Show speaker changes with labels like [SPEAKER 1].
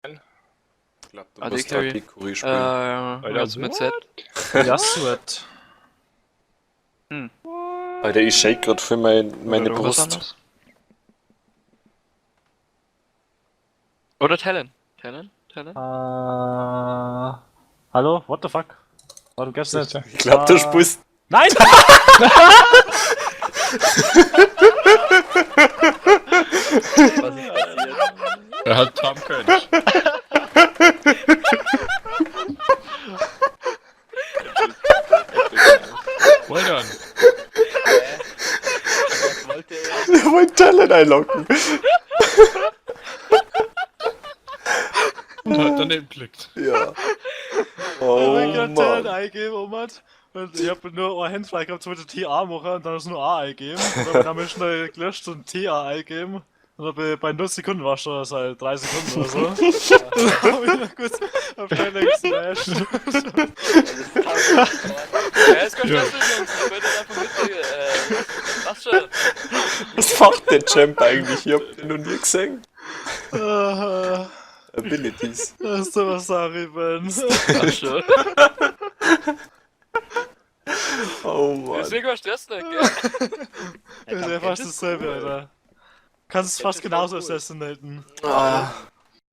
[SPEAKER 1] Ich glaub, du
[SPEAKER 2] AD
[SPEAKER 1] musst
[SPEAKER 2] Carry.
[SPEAKER 1] AD Curry spielen.
[SPEAKER 3] Alter,
[SPEAKER 2] was mit Z?
[SPEAKER 4] Yasuo.
[SPEAKER 1] Alter, ich shake grad für meine
[SPEAKER 2] Oder irgendwas
[SPEAKER 1] Brust.
[SPEAKER 2] anderes? Oder Talon. Talon? Talon?
[SPEAKER 4] Hallo? What the fuck? Warum gab's nicht?
[SPEAKER 1] Ich glaub, du spielst.
[SPEAKER 4] Nein!
[SPEAKER 2] Was ist passiert?
[SPEAKER 3] Er hat Tom Cringe. Well done.
[SPEAKER 2] Was wollte er?
[SPEAKER 1] Er wollte Talon einlocken.
[SPEAKER 3] Und hat daneben geklickt.
[SPEAKER 1] Ja. Oh
[SPEAKER 4] Ich hab grad Talon
[SPEAKER 1] Mann.
[SPEAKER 4] eingeben, oh Mann. Und ich hab nur ein Hand frei gehabt, wollte TA machen und dann ist nur A eingeben. Und dann hab ich schnell gelöscht und TA eingeben. Und dann bei 0 Sekunden war schon seit 3 Sekunden oder so. Dann hab ich noch kurz auf Talon gesmashed.
[SPEAKER 2] Ja, ist kein Stress, Jungs. Ich wollte einfach mit. Passt schon.
[SPEAKER 1] Was macht der Champ eigentlich? Ich hab den noch nie gesehen. Abilities.
[SPEAKER 4] Das ist so was sorry, Ben.
[SPEAKER 2] Passt schon.
[SPEAKER 1] Oh Mann.
[SPEAKER 2] Deswegen war Stress nicht, gell?
[SPEAKER 4] Das ist ja fast dasselbe, Alter. Kannst es fast
[SPEAKER 2] ist voll
[SPEAKER 4] genauso
[SPEAKER 2] cool.
[SPEAKER 4] assassinaten.
[SPEAKER 1] Ah.